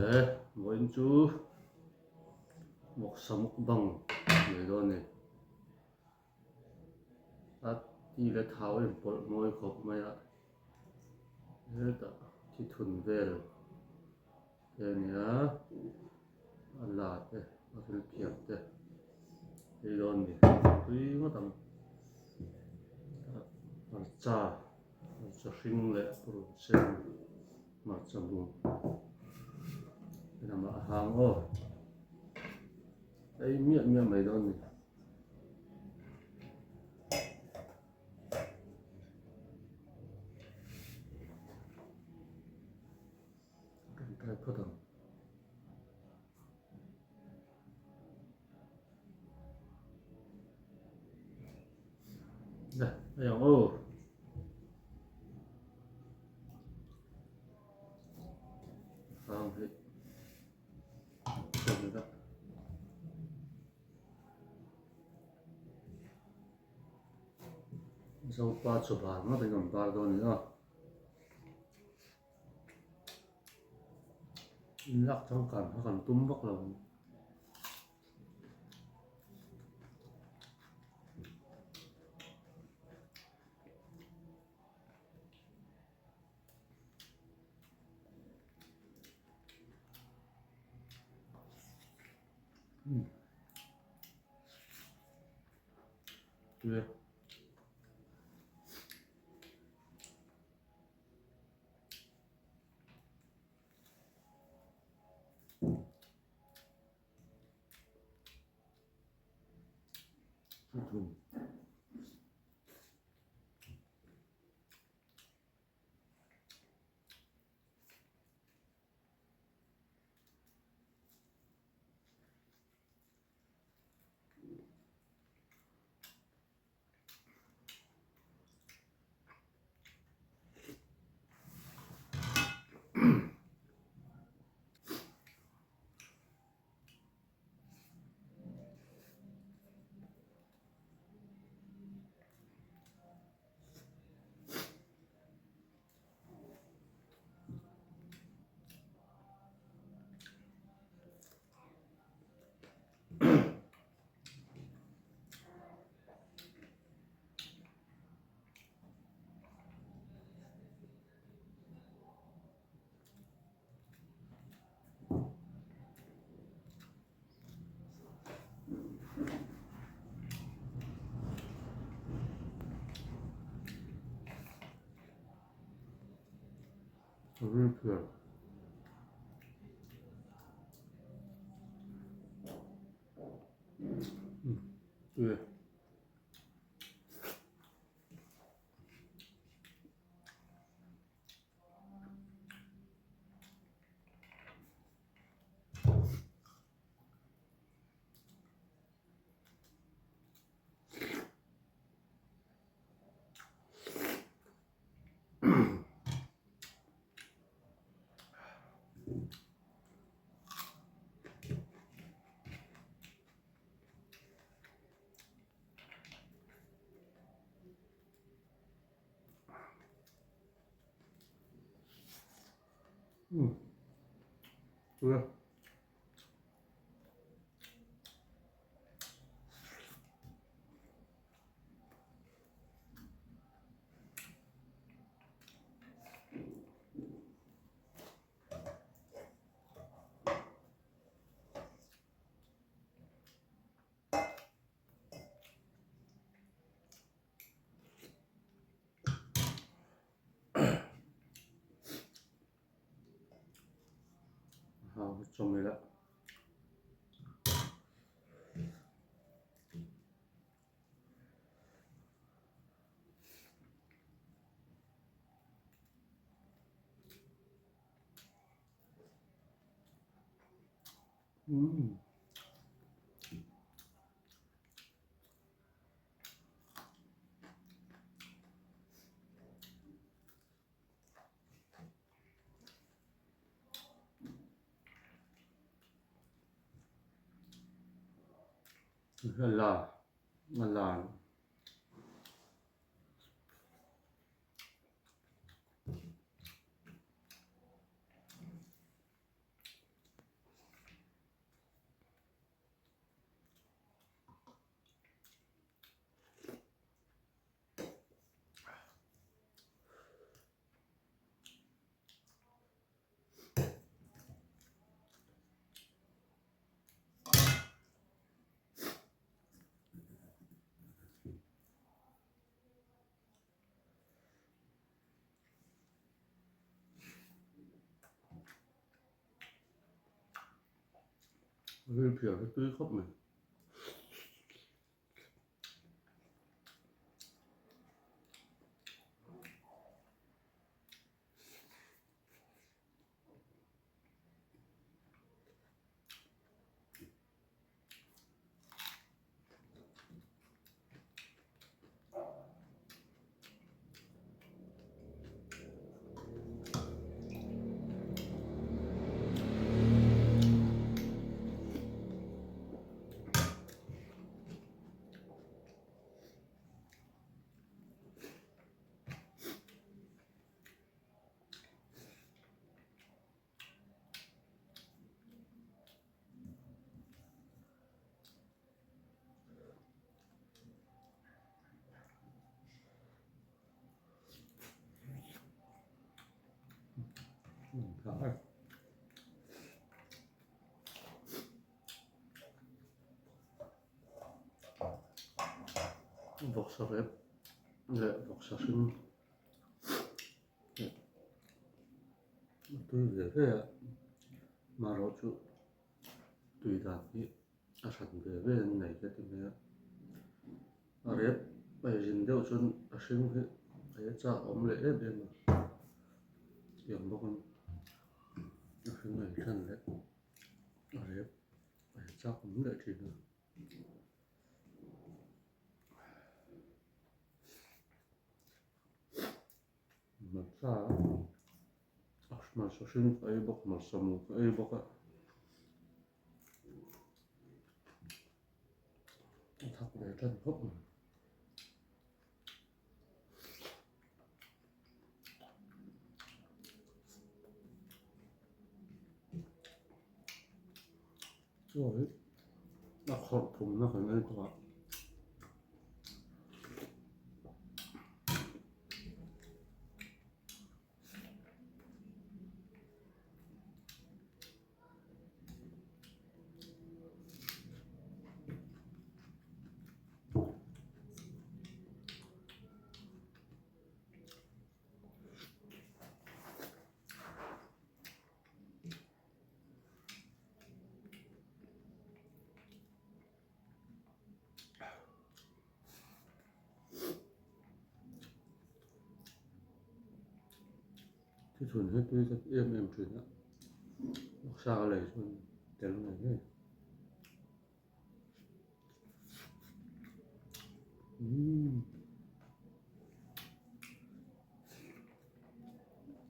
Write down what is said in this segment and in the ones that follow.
Le vawiin chu vawksa mukbang nei dawn a ni. A ti leh thau a inpawlh mawi khawp mai a, hetah thithun vel te a ni a, a la te a thil phiar te ei dawn a ni tui ngawt ang hmarcha hmarcha hring leh purun sen hmarcha mu lamah a hang aw ei miah miah mai dawn a ni. Tawngtai phawt ang. Nè, ai ang aw. Hang hi. Zopa chu bar ngawt in an bar dawn a ni a. In lak changkan kha kan tum vak lo ang. Tui e. Thum. Ril phiar. Tui e. Umm tui a. Hau chawmel a. Umm. La a lan. Rilphiar hi tui khawp mai. Vawksa rep leh vawksa hring a tui ve ve a marawh chu tui dan hi a hran ve ve an nei ka ti mai a a rep a zin deuh chuan a hring hi a ye chak a awm leh em em a tiang bawk in a hring a in then leh a rep a ye chak awm leh thin a. Hmarcha a hmarcha hring ka ei bawk hmarcha mu ka ei bawk a a thak ve tan khawp mai. Chaw hi a khawrh phumna kan ei tawh a. Thithun hi tui ka ti em em thin a, vawksa ka lei chuan tel ngei ngei. Umm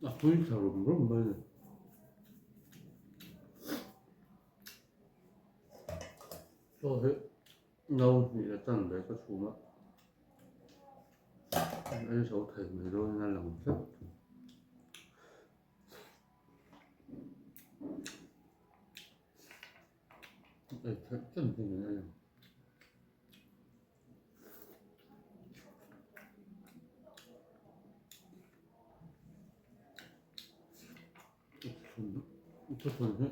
a tui tha rum rum mai a ni. Chaw hi no hnih a chan ve ka chhum a, an ei zo thei mai dawn in a lang tlat. Ei theih chan hi ni a ni. Thuthlung hi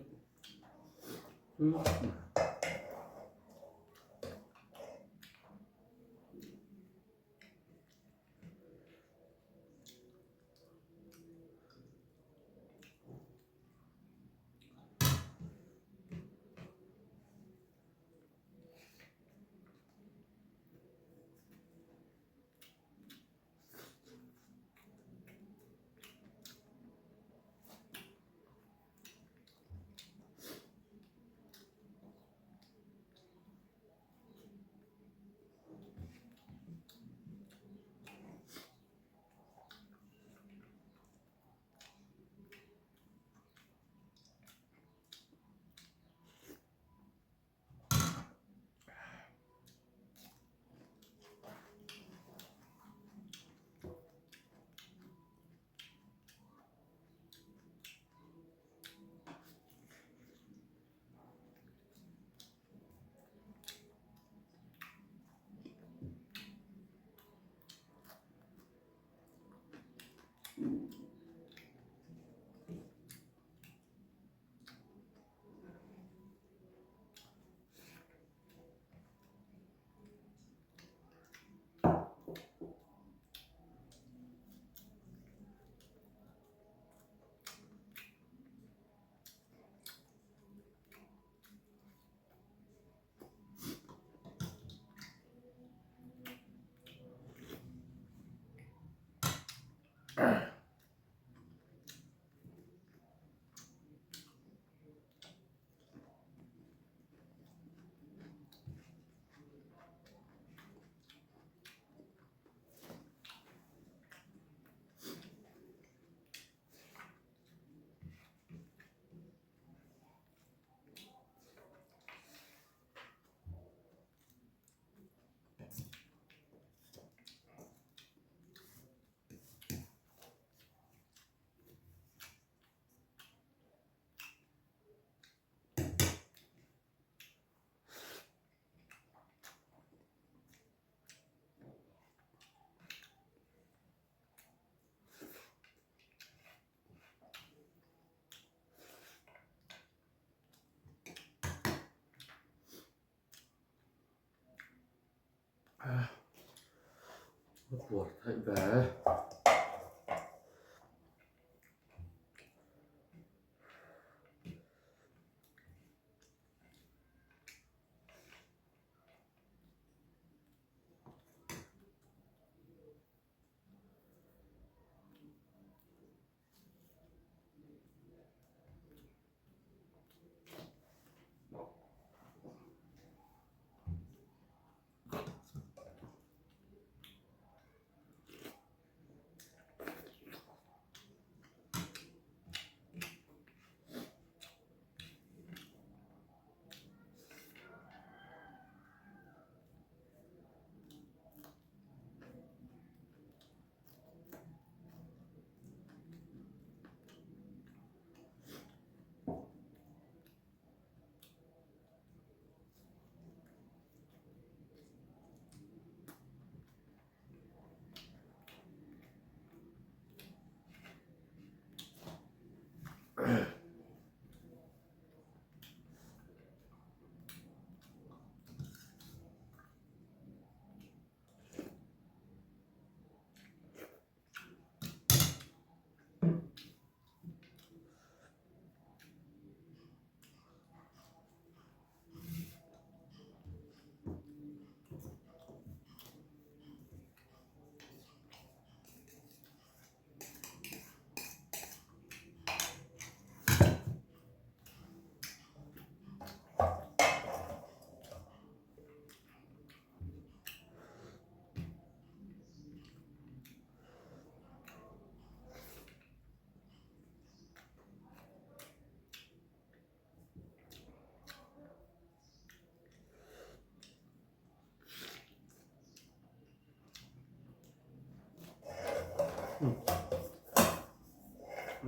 A puar theih ve.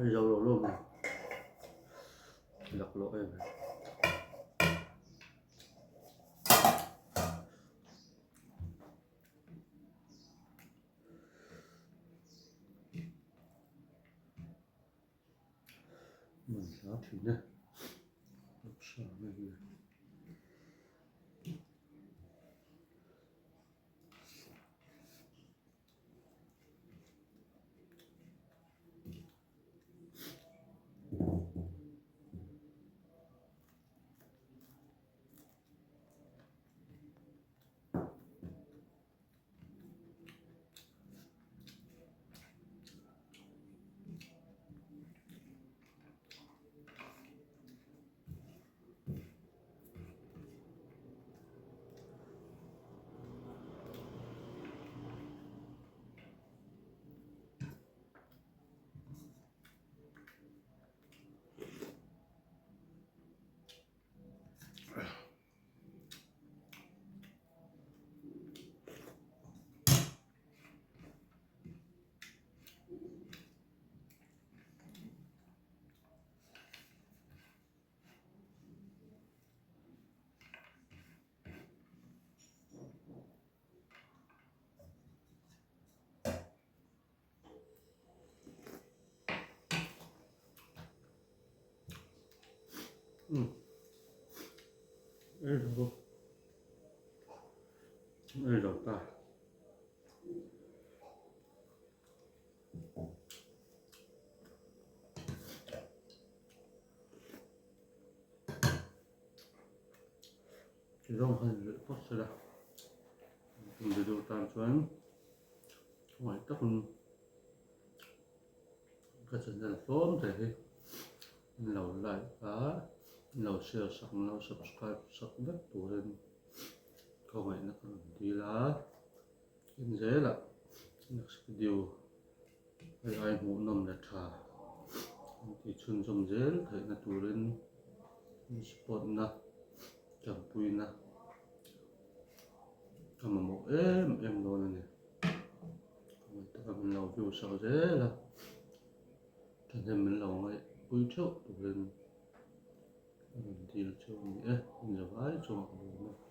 Hei zo lo lo mai laklawh em em. Man hla thin e Rukhsana hi. Ei zo ei zo ta. Zawng khan in leh phawt sela tum video tan chuan ngaih takin ka channel hlawm te hi in lo like a in lo share sak in lo subscribe sak vek turin khawngaihna ka rawn dil a in zelah next video hei ai hmuhnawm leh tha an tih chhunzawm zel theihna turin in support na tanpuina ka mamawh em em dawn a ni. Khawngaih taka min lo view sak zel a thahnem min lo ngaihpui theuh turin ka rawn dil cheu a ni e, in zavai chungah ka lawm e.